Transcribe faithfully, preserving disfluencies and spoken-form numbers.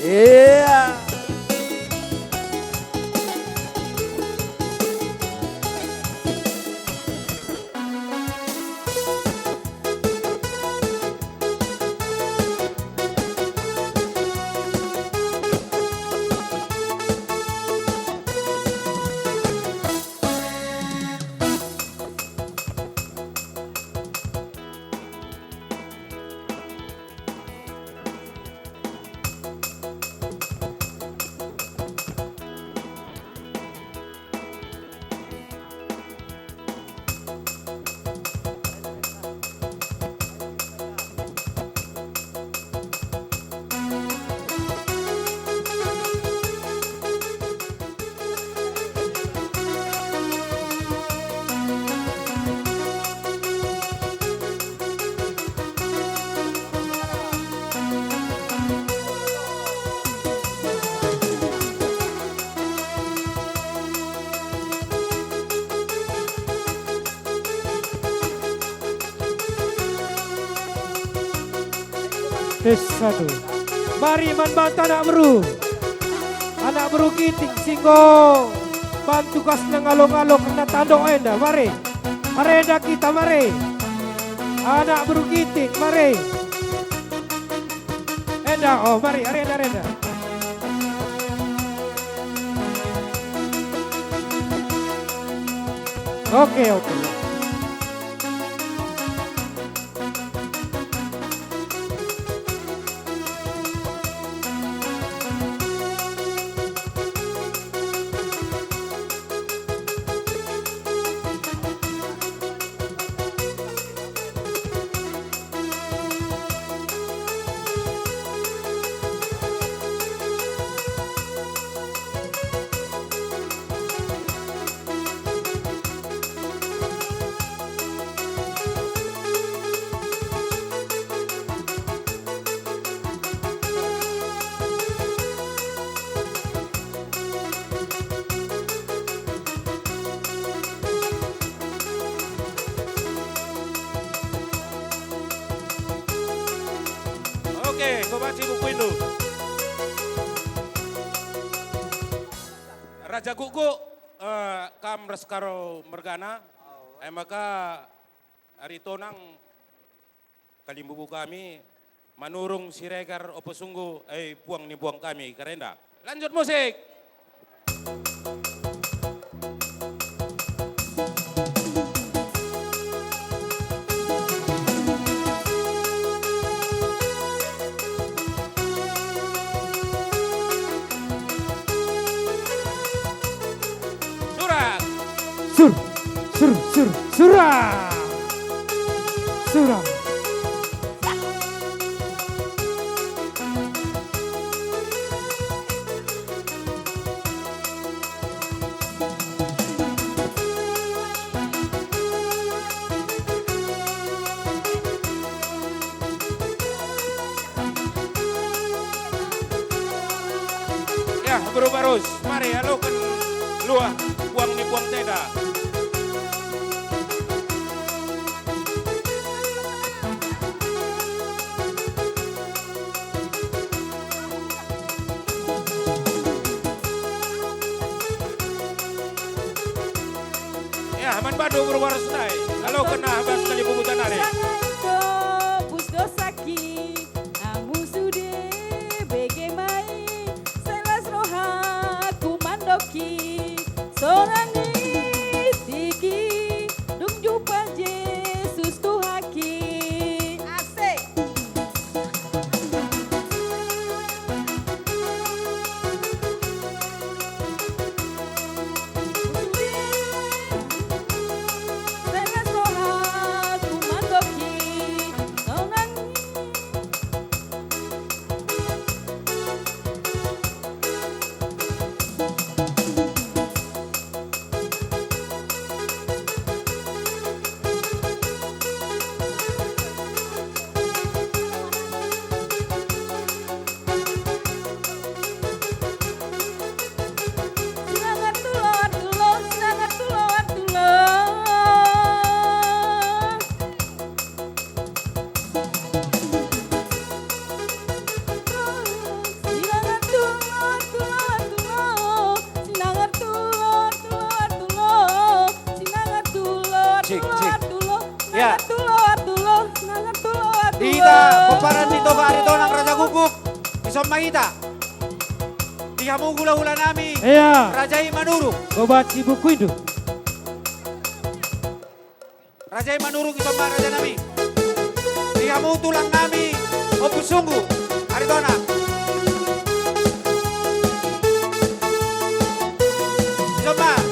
Iya. Tes satu. Mari manbanta anak beru. Anak beru Ginting, singgo bantu kas na ngalong-ngalong na tandok enda, mari. Arenda kita, mari. Anak beru Ginting, mari. Enda, oh, mari, arenda, arenda. Oke, oke. Oke, hubaen si buku indu. Raja Gukguk, eh, kam ras Karo mergana, ai maka ari tonang kalimbubu hami, Manurung Siregar Ompu Sunggu, ai puang ni puang hami, karenda. Lanjut musik. Surak. Sur, sur, sur, surak. Surak. Ya, Bro Barus, mari alokan luah puang ni puang teda. Ya, amang badu Bro Barus nai. Alokan na bas kalimbubu ta nari. Sangap do, pus do saki, amu sude bege ma i, sai las rohaku mandok i, sonang i tiki, dung jumpa Jesus Tuhanki. Asik. Sai las rohaku mandok i, Di hita pomparan ni Toga Aritonang Raja Guguk, dison ma hita. Di hamu hulahula nami, Ea. Raja i Manurung. Gobat si buku indu. Raja i Manurung, dison ma raja nami. Di hamu tulang nami, Ompu Sunggu Aritonang. Dison ma.